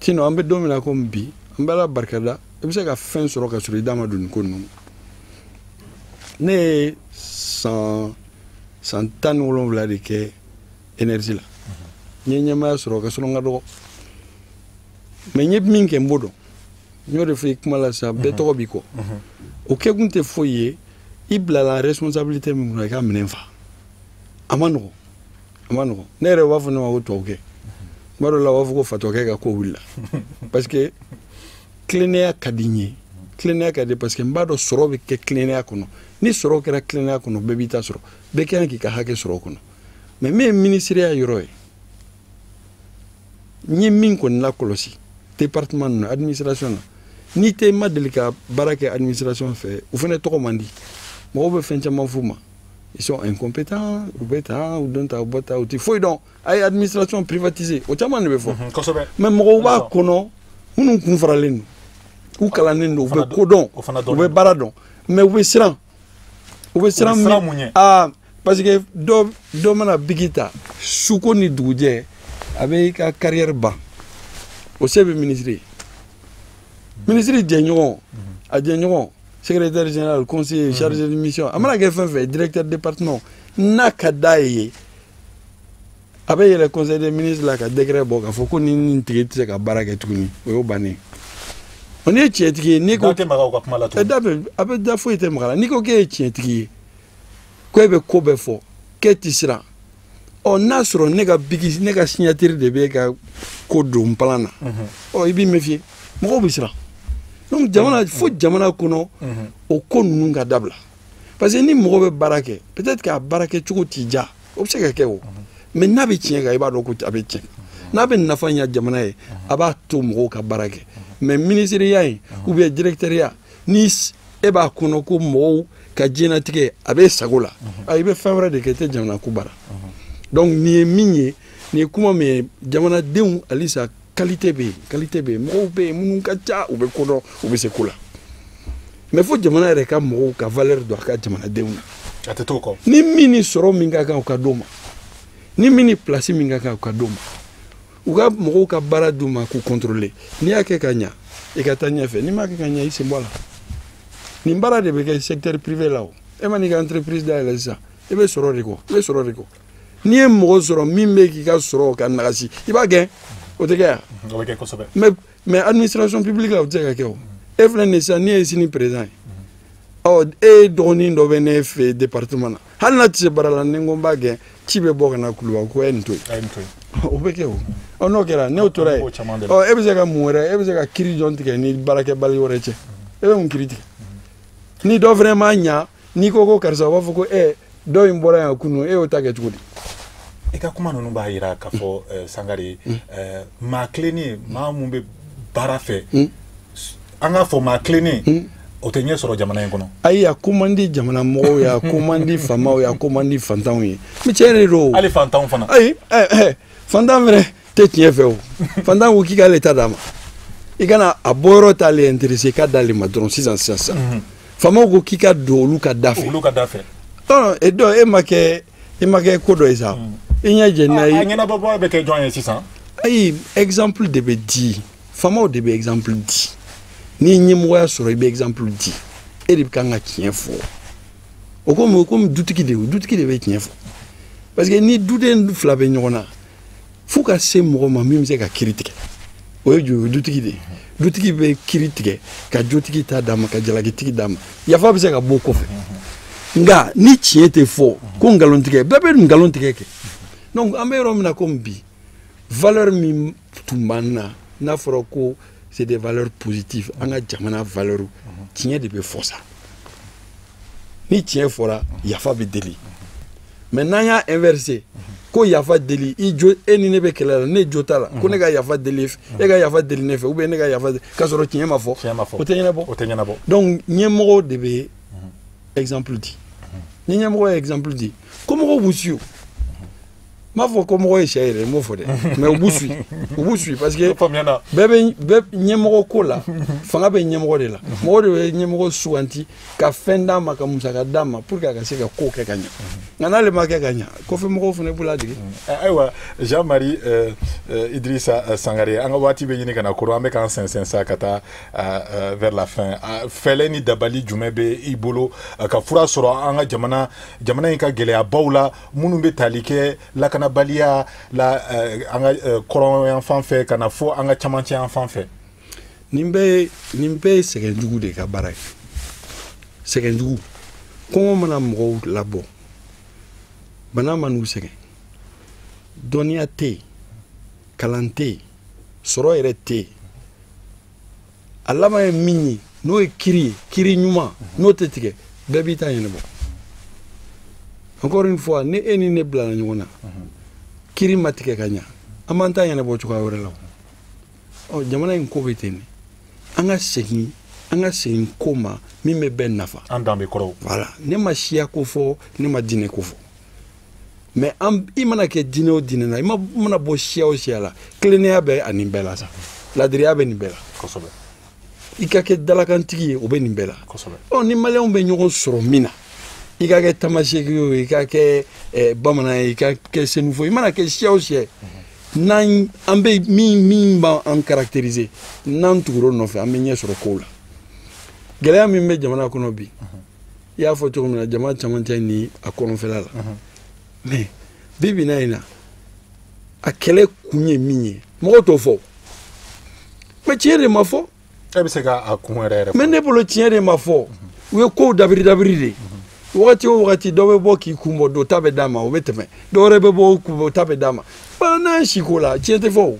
Sinon an bɛ don min na komi bi, an bɛ Ala barikada, i bɛ se ka fɛn sɔrɔ ka sɔrɔ i da ma don nin ko ninnu. Ne ye san 17 de kɛ énergie la. N ye ɲɛmaaya sɔrɔ ka sɔrɔ n ka dɔgɔ. Mais n ye min kɛ n b'o dɔn. N y'o de fɔ i kuma la sisan, bɛɛ tɔgɔ b'i kɔ. O kɛkun tɛ foyi ye, i bilala responsabilité min kunna, i ka minɛn fa. A ma nɔgɔn, a ma nɔgɔn. Ne yɛrɛ b'a fɔ ne ma ko tubabukɛ. Tuma dɔw la u b'a fɔ ko fatɔkɛ ka ko wulila. Parce que tilennenya ka di n ye. Tilennenya ka di parce que n b'a dɔn sɔrɔ bɛ kɛ tilennenya kɔnɔ. Ni sɔrɔ kɛra tilennenya kɔnɔ, bɛɛ b'i ta sɔrɔ. Bɛɛ ka kan k'i ka hakɛ sɔrɔ o kɔnɔ. Mais min ye minisiriya yɔrɔ ye, n ye min kɔni lakɔlɔsi département ninnu administration na, n'i tɛ ma deli ka baara kɛ administration fɛ, u fana tɔgɔ man di. Mɔgɔw bɛ fɛn caman f'u ma. Ils sont incompétents, u bɛ tan, u don ta, u bɔ ta, u tɛ foyi dɔn. A ye administration privatisée, o caman de bɛ fɔ. Kosɛbɛ. Mais mɔgɔw b'a kɔnɔ minnu kun faralen don, u kalannen don, u bɛ ko dɔn, u bɛ baara dɔn, mais u bɛ siran. U bɛ siran mun ɲɛ? Aa, parce que dɔ mana bigi ta suko ni dugujɛ, a bɛ i ka carrière ban. O se bɛ ministre ye. Ministre jɛɲɔgɔn, a jɛɲɔgɔn, secrétaire général, conseiller, chargé de mission, a mana kɛ fɛn fɛn, directeur département, n'a ka d'a ye, a bɛ yɛlɛ conseil des ministres la ka décret bɔ k'a fɔ ko ni nin tigi tɛ se ka baara kɛ tuguni, o y'o bannen. O n'i ye tiɲɛtigi ye, n'i ko da tɛ maga o ka kuma la tuguni. Da bɛ, a bɛ da foyi tɛ maga la. N'i ko k'e ye tiɲɛtigi ye, Ko e bɛ ko bɛɛ fɔ k'e ti siran. Ɔ n'a sɔrɔ ne ka bigi, ne ka signature de bɛ ka ko don plan na, ɔ i b'i méfier, mɔgɔw bɛ siran. Donc jamana, fo jamana kɔnɔ o ko ninnu ka dabila, parce que ni mɔgɔ bɛ baara kɛ, peut-être k'a baara kɛ cogo t'i diya, o bɛ se ka kɛ o, mais n'a bɛ tiɲɛ kan, i b'a dɔn ko a bɛ tiɲɛ. N'a bɛ nafa ɲɛ jamana ye, a b'a to mɔgɔw ka baara kɛ. Mais ministériya in ou bien directeuriya, ni e b'a kɔnɔ ko mɔgɔw ka diɲɛnatigɛ a bɛ sago la, i bɛ fɛn wɛrɛ de kɛ, i tɛ jamana ko baara. Donc nin ye min ye, nin ye kuma min ye, jamanadenw halisa qualité bɛ yen, qualité bɛ yen, mɔgɔw bɛ yen minnu ka ca, u bɛ ko dɔn, u bɛ se ko la. Mais fo jamana yɛrɛ ka mɔgɔw ka valeur don a ka jamanadenw na. A tɛ t'o kɔ. Ni min ni sɔrɔ min ka kan, o ka d'o ma. Ni min ni place min ka kan, o ka d'o ma. U ka mɔgɔw ka baara d'u ma k'u contrôler. N'i y'a kɛ ka ɲa, i ka taa ɲɛfɛ. N'i m'a kɛ ka ɲa, i sen bɔ a la. Nin baara de bɛ kɛ secteur privé la o. E ma n'i ka entreprise dayɛlɛ sisan, i bɛ sɔrɔ de kɔ, i bɛ sɔrɔ de kɔ. N'i ye mɔgɔ sɔrɔ min bɛ k'i ka sɔrɔ ka nagasi, i b'a gɛn, o tɛ kɛ yan. O bɛ kɛ kosɛbɛ. Mais administration publique la, o tɛ se ka kɛ o. E filɛ nin ye sisan, ne ye sini président ye. Ɔ e ye dɔgɔnin dɔ bɛ ne fɛ département na, hali n'a tɛ se baara la, ni n ko n b'a gɛn, ci bɛ bɔ ka na Kuluba ko e nin to yen. A ye nin to yen. O bɛ kɛ o. Ɔ n'o kɛra, n'o tora yen, ɔ e bɛ se ka mun wɛrɛ, e bɛ se ka kiiri jɔn tigɛ ni baarakɛbali wɛrɛ cɛ? E bɛ mun kiiri tigɛ? Ni dɔ fana m'a ɲa, n'i ko ko karisa, o b'a fɔ ko ɛ dɔ in bɔra yan kunun, e y'o ta kɛ cogo di? I ka kuma ninnu b'a jira k'a fɔ Sangare, maa tilennen, maa mun bɛ baara fɛ, an k'a fɔ maa tilennen, o tɛ ɲɛ sɔrɔ jamana in kɔnɔ. Ayi, a ko man di jamana mɔgɔw ye, a ko man di faamaw ye, a ko man di fantanw ye. Mais tiɲɛ de don. Hali fantanw fana. Ayi, fantan fɛnɛ tɛ tiɲɛ fɛ o. Fantan ko k'i k'ale ta d'a ma. I kana a bɔyɔrɔ t'ale intéressé, k'a d'ale ma dɔrɔn sisan sisan sisan. Faamaw ko k'i ka don olu ka da fɛ. Olu ka da fɛ. Non, e dɔn e ma kɛ ko dɔ ye sa. I ɲɛ jɛnna i. A ɲɛnabɔbaa bɛ kɛ jɔn ye sisan? Ayi, exemple de bɛ di. Faamaw de bɛ exemple di. N'i ye ɲɛmɔgɔya sɔrɔ, i bɛ exemple di. E de bɛ kan ka tiɲɛ fɔ. O komi dutigi de, dutigi de bɛ tiɲɛ fɔ. Parce que ni duden fila bɛ ɲɔgɔn na, f'u ka se mɔgɔ ma min bɛ se ka kiiri tigɛ. O ye joli ye? Dutigi de ye. Dutigi bɛ kiiri tigɛ ka jotigi ta d'a ma, ka jalakitigi d'a ma. Yafa bɛ se ka bɔ o kɔfɛ. Nka ni tiɲɛ tɛ fɔ ko nkalon tigɛ, bɛɛ bɛ nkalon tigɛ kɛ. Donc an bɛ yɔrɔ min na komi bi, valeur min tun b'an na, n'a fɔra ko c'est des valeurs positives, an ka jamana valeur, tiɲɛ de bɛ fɔ sa. Ni tiɲɛ fɔra, yafa bɛ deli. Mais n'an y'a inversé, ko yafa deli, i jo, e ni ne bɛ kɛlɛ la, ne jo t'a la, ko ne ka yafa deli e ka yafa deli ne fɛ, ou bien ne ka yafa deli, k'a sɔrɔ tiɲɛ ma fɔ, o tɛ ɲɛnabɔ. O tɛ ɲɛnabɔ. Donc ɲɛmɔgɔw de bɛ exemple di. Ni ɲɛmɔgɔ ye exemple di, ko mɔgɔw b'u suit. N b'a fɔ ko mɔgɔ ye sɛ yɛrɛ, n m'o fɔ dɛ, mais u b'u suit, u b'u suit, parce que bɛɛ bɛ ɲɛmɔgɔ ko la, fanga bɛ ɲɛmɔgɔ de la. Mɔgɔ de bɛ ɲɛmɔgɔ suganti ka fɛn d'a ma, ka musaka d'a ma pour que a ka se ka ko kɛ ka ɲɛ. Nka n'ale ma kɛ ka ɲɛ, kɔfɛ mɔgɔw fana b'u ladege. Ayiwa, Jean-Marie Idrissa Sangare, an ka waati bɛ ɲini ka na koro, an bɛ k'an sɛnsɛn sa ka taa vers la fin. Fɛɛrɛ ni dabali jumɛn bɛ i bolo ka fura sɔrɔ an ka jamana in ka gɛlɛyabaw la, minnu bɛ tali kɛ lakanabaliya la an ka kɔrɔn yan fan fɛ ka na fo an ka camancɛ yan fan fɛ? Nin bɛɛ ye sɛgɛnjugu de ka baara ye. Sɛgɛnjugu, kɔngɔ mana mɔgɔw labɔ, bana man'u sɛgɛn, dɔnniya tɛ yen, kalan tɛ yen, sɔrɔ yɛrɛ tɛ yen. A laban ye min ye, n'o ye kiiri ye, kiiri ɲuman, n'o tɛ tigɛ, bɛɛ b'i ta ɲɛnabɔ. Encore une fois, ni e ni ne bilala ɲɔgɔn na, kiiri ma tigɛ ka ɲa, an b'an ta ɲɛnabɔ cogoya wɛrɛ la. Ɔ jamana in ko bɛ ten de. An ka segin ko ma min bɛ bɛɛ nafa. An danbe kɔrɔw. Voilà, ne ma siya ko fɔ, ne ma diinɛ ko fɔ. Mais i mana kɛ diinɛ o diinɛ na, i mana bɔ siya o siya la, tilennenya bɛ a nin bɛɛ la sa, ladiriya bɛ nin bɛɛ la. Kosɛbɛ. I ka kɛ dalakantigi ye, o bɛ nin bɛɛ la. Kosɛbɛ. Ɔ ni maliyɛnw bɛ ɲɔgɔn sɔrɔ min na, i ka kɛ tamaseki ye o, i ka kɛ bamanan ye, i ka kɛ senufo, i mana kɛ siya o siya ye, n'an an bɛ min b'an caractériser, n'an tugur'o nɔfɛ, an bɛ ɲɛ sɔrɔ kow la. Gɛlɛya min bɛ jamana kɔnɔ bi, i y'a fɔ cogo min na, jama camancɛ ni a kɔrɔnfɛla la. Mais bi bi in na, a kɛlɛ kun ye min ye, mɔgɔw t'o fɔ. Mais tiɲɛ de ma fɔ. E bɛ se k'a kun yɛrɛ yɛrɛ fɔ. Mais ne bolo tiɲɛ de ma fɔ. U ye kow dabiri dabiri de. Wagati o wagati dɔ bɛ bɔ k'i kun bɔ, dɔ ta bɛ d'a ma, o bɛ tɛmɛ. Dɔ wɛrɛ bɛ bɔ o kun bɔ, o ta bɛ d'a ma. N'an si ko la, tiɲɛ tɛ fɔ o.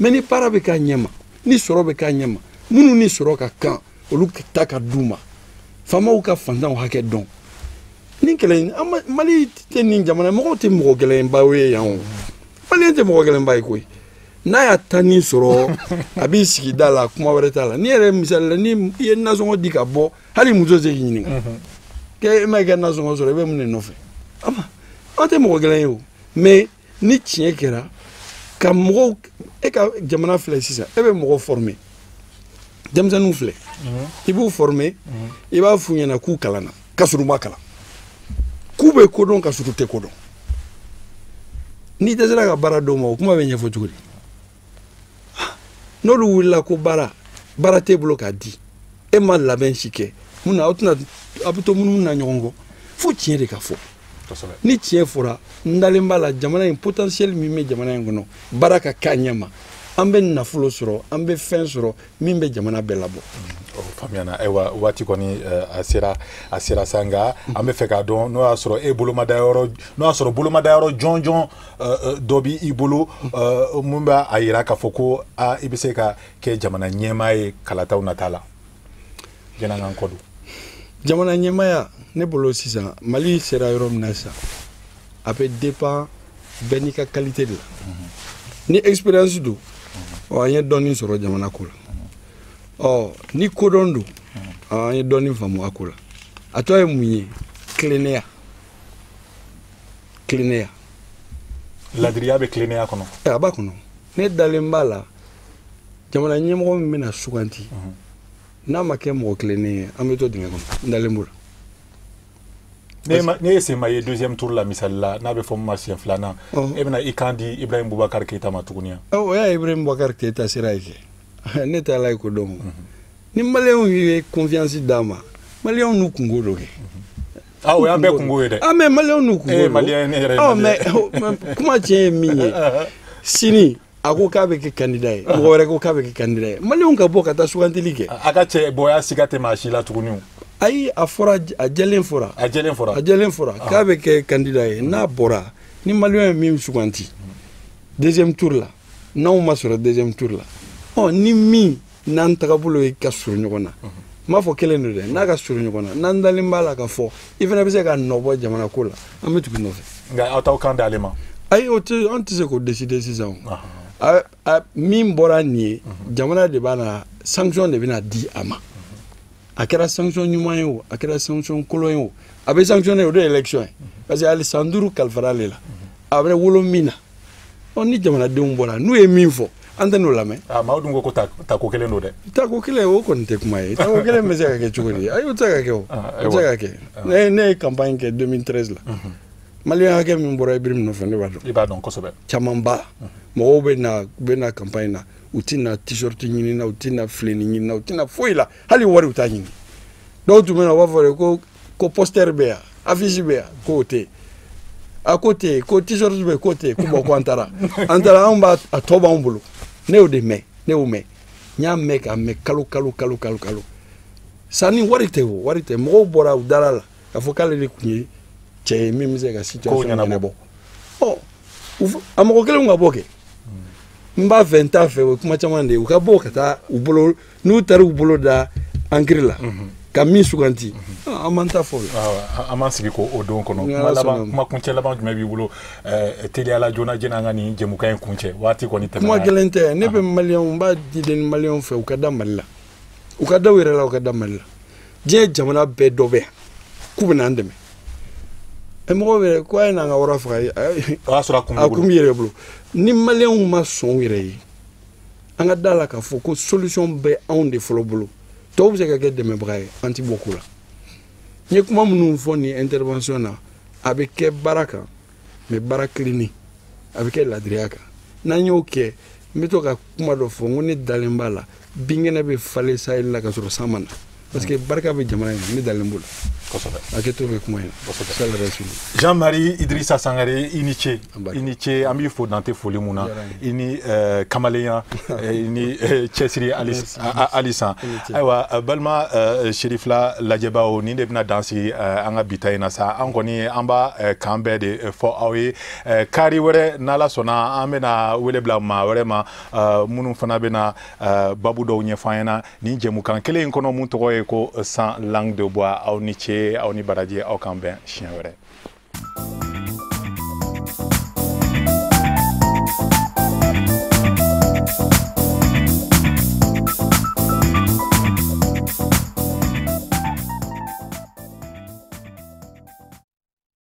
Mais ni baara bɛ k'a ɲɛ ma, ni sɔrɔ bɛ k'a ɲɛ ma, minnu ni sɔrɔ ka kan, olu ta ka d'u ma. Faamaw ka fantanw hakɛ dɔn. Ni kɛlɛ, Mali tɛ nin jamana, mɔgɔw tɛ mɔgɔ gɛlɛnbaw ye yan o. Maliyɛn tɛ mɔgɔ gɛlɛnba ye koyi. N'a y'a ta ni sɔrɔ, a b'i sigi da la, kuma wɛrɛ t'a la. N'i yɛrɛ misali la, ni i ye nasɔngɔ di ka bɔ, hali muso tɛ k'i ɲininka. K'e ma i ka nasɔngɔ sɔrɔ, i bɛ mun de nɔfɛ? An tɛ mɔgɔ gɛlɛn ye o. Mais ni tiɲɛ kɛra, ka mɔgɔw, e ka jamana filɛ sisan, e bɛ mɔgɔ former. Denmisɛnninw filɛ, i b'u former, i b'a f'u ɲɛna k'u kalanna, k'a sɔrɔ u ma kalan. K'u bɛ ko dɔn, k'a sɔrɔ u tɛ ko dɔn. N'i dɛsɛra ka baara d'o ma, o kuma bɛ ɲɛfɔ cogo di? N'olu wulila ko baara, baara t'e bolo k'a di, e ma labɛn si kɛ, mun na aw tɛna, aw bɛ to munumunu na ɲɔgɔn kɔ. Fo tiɲɛ de ka fɔ. Ni tiɲɛ fɔra, n dalen b'a la, jamana in potentiel min bɛ jamana in kɔnɔ, baara ka k'a ɲɛ ma, an bɛ nafolo sɔrɔ, an bɛ fɛn sɔrɔ min bɛ jamana bɛɛ labɔ. O faamuyana. Ayiwa, waati kɔni a sera sa, nka an bɛ fɛ k'a dɔn n'o y'a sɔrɔ e bolomadayɔrɔ, n'o y'a sɔrɔ bolomadayɔrɔ jɔnjɔn dɔ b'i bolo mun b'a a yira k'a fɔ ko i bɛ se ka kɛ jamana ɲɛmaa ye kalataw nata la. Yan'an k'an kɔ don. Jamana ɲɛmaaya, ne bolo sisan, Mali sera yɔrɔ min na sisan, a bɛ dépend bɛɛ n'i ka qualité de la. Ni expérience don, ɔ an ye dɔɔnin sɔrɔ jamana ko la. Ɔ ni kodɔn don, an ye dɔɔnin faamu a ko la. A tɔ ye mun ye? Tilennenya. Tilennenya. Ladiriya bɛ tilennenya kɔnɔ. A b'a kɔnɔ. Ne dalen b'a la, jamana ɲɛmɔgɔ min bɛna suganti, n'a ma kɛ mɔgɔ tilennen ye, an bɛ to dingɛ kɔnɔ. N dalen b'o la. Ne ye senba ye deuxième tour la, misali la, n'a bɛ fɔ min ma siɲɛ filanan, e bɛna i kan di Ibrahim Boubacar Keïta ma tuguni wa? O y'a Ibrahim Boubacar Keïta sera ye kɛ. Ne tɛ Ala ye ko dɔn. Ni maliyɛnw ye confiance d'a ma, maliyɛnw n'u kungo dɔ kɛ. Ah, o y'an bɛɛ kungo ye dɛ. Ah, mais maliyɛnw n'u kungo don. Maliyɛn, ne yɛrɛ ye maliyɛn. Mais kuma tiɲɛ ye min ye, sini a ko k'a bɛ kɛ candidat ye, mɔgɔ wɛrɛ ko k'a bɛ kɛ candidat ye, maliyɛnw ka bɔ ka taa sugantili kɛ. A ka cɛ bɔya siga tɛ maa si la tuguni o. Ayi, a fɔra, a jɛlen fɔra. A jɛlen fɔra. A jɛlen fɔra k'a bɛ kɛ candidat ye. N'a bɔra, ni maliyɛn ye min suganti deuxième tour la, n'anw ma sɔrɔ deuxième tour la, ɔ ni min n'an tagabolo ye ka surun ɲɔgɔn na, n m'a fɔ kelen don dɛ, n'a ka surun ɲɔgɔn na, n'an dalen b'a la k'a fɔ i fana bɛ se ka nɔ bɔ jamana ko la, an bɛ tugu i nɔfɛ. Nka aw t'aw kan d'ale ma. Ayi, o tɛ, an tɛ se k'o décider sisan o. Min bɔra nin ye, jamana de b'a na, sanction de bɛna di a ma. A kɛra sanction ɲuman ye o, a kɛra sanction kolon ye o, a bɛ sanctionné, o de ye élection ye. Parce que hali san 5 kalifara ale la, a bɛ wolo min na. Ɔ ni jamanadenw bɔra, n'u ye min fɔ, an tɛ n'o lamɛn. Maaw dun ko ko tako kelen don dɛ. Tako kelen, o kɔni tɛ kuma ye. Tako kelen bɛ se ka kɛ cogo di? Ayi, o tɛ se ka kɛ o. O tɛ se ka kɛ. Ne ye campagne kɛ 2013 la. Maliyɛn hakɛ min bɔra Ibrahim nɔfɛ, ne b'a dɔn. I b'a dɔn kosɛbɛ. Camanba. Mɔgɔw bɛ na campagne na, u tɛ na t-shirt ɲini na, u tɛ na fileni ɲini na, u tɛ na foyi la, hali wari u t'a ɲini. Dɔw tun bɛ na, u b'a fɔ de ko poster bɛ yan, affiche bɛ yan, k'o tɛ yen. A ko tɛ yen, ko t-shirt bɛ yen, k'o tɛ yen, ko bon ko an taara. An taara, anw b'a a tɔ b'anw bolo. Ne y'o de mɛn, ne y'o mɛn. N y'a mɛn k'a mɛn kalo kalo kalo kalo kalo. Sanni wari tɛ o, wari tɛ. Mɔgɔw bɔra u dara la k'a fɔ k'ale de tun ye cɛ ye min bɛ se ka situation ɲɛnabɔ. Ɔ a mɔgɔ kelenw ka bɔ kɛ. N b'a fɛ, n t'a fɛ, o ye kuma caman de ye. U ka bɔ ka taa u bolo, n'u taara u bolo da ankiri la, ka min suganti, an b'an ta fɔ o la. An b'an sigi k'o don kɔnɔ. Kuma laban, kuma kuncɛ laban jumɛn b'i bolo teliyala joona jɛnɛ an ka nin jɛmukan in kuncɛ, waati kɔni tɛmɛna. Kuma gɛlɛn tɛ, ne bɛ maliyɛnw, n b'a di maliyɛnw fɛ, u ka da Mali la, u ka da u yɛrɛ la, u ka da Mali la. Diɲɛ jamana bɛɛ dɔ bɛ yan k'u bɛ n'an dɛmɛ. Mɔgɔw bɛ ko a ye n'an ka wara faga, o y'a sɔrɔ a kun b'i yɛrɛ bolo. Ni maliyɛnw ma sɔn u yɛrɛ ye, an ka da la k'a fɔ ko solution bɛ anw de fɔlɔ bolo. Tɔw bɛ se ka kɛ dɛmɛbaga ye, an ti bɔ ko la. N ye kuma minnu fɔ nin intervention na, a bɛ kɛ baara kan, mais baara kilennen, a bɛ kɛ ladiriya kan. N'an y'o kɛ, n bɛ to ka kuma dɔ fɔ, n ko ne dalen b'a la, binkɛnɛ bɛ falen sahel la ka sɔrɔ san ma na. Parce que barika bɛ jamana in na, ne dalen b'o la. Kosɛbɛ. Hakɛto bɛ kuma in na. Kosɛbɛ. Jean-Marie Idrissa Sangare, i ni ce, i ni ce. An b'i fo dan tɛ foli mun na. I ni kamalenya, i ni cɛsiri halisa. Ayiwa, balima Cherifla lajɛbaw, nin de bɛna dan sigi an ka bi ta in na sa. An kɔni an b'a kan bɛɛ de fɔ aw ye. Kari wɛrɛ, n'Ala sɔnna, an bɛna wele bila maa wɛrɛ ma minnu fana bɛna babu dɔw ɲɛfɔ an ɲɛna nin jɛmukan kelen in kɔnɔ mun tɔgɔ ye ko Sans langue de bois. Aw ni ce, aw ni baraji, aw k'an bɛn siɲɛ wɛrɛ.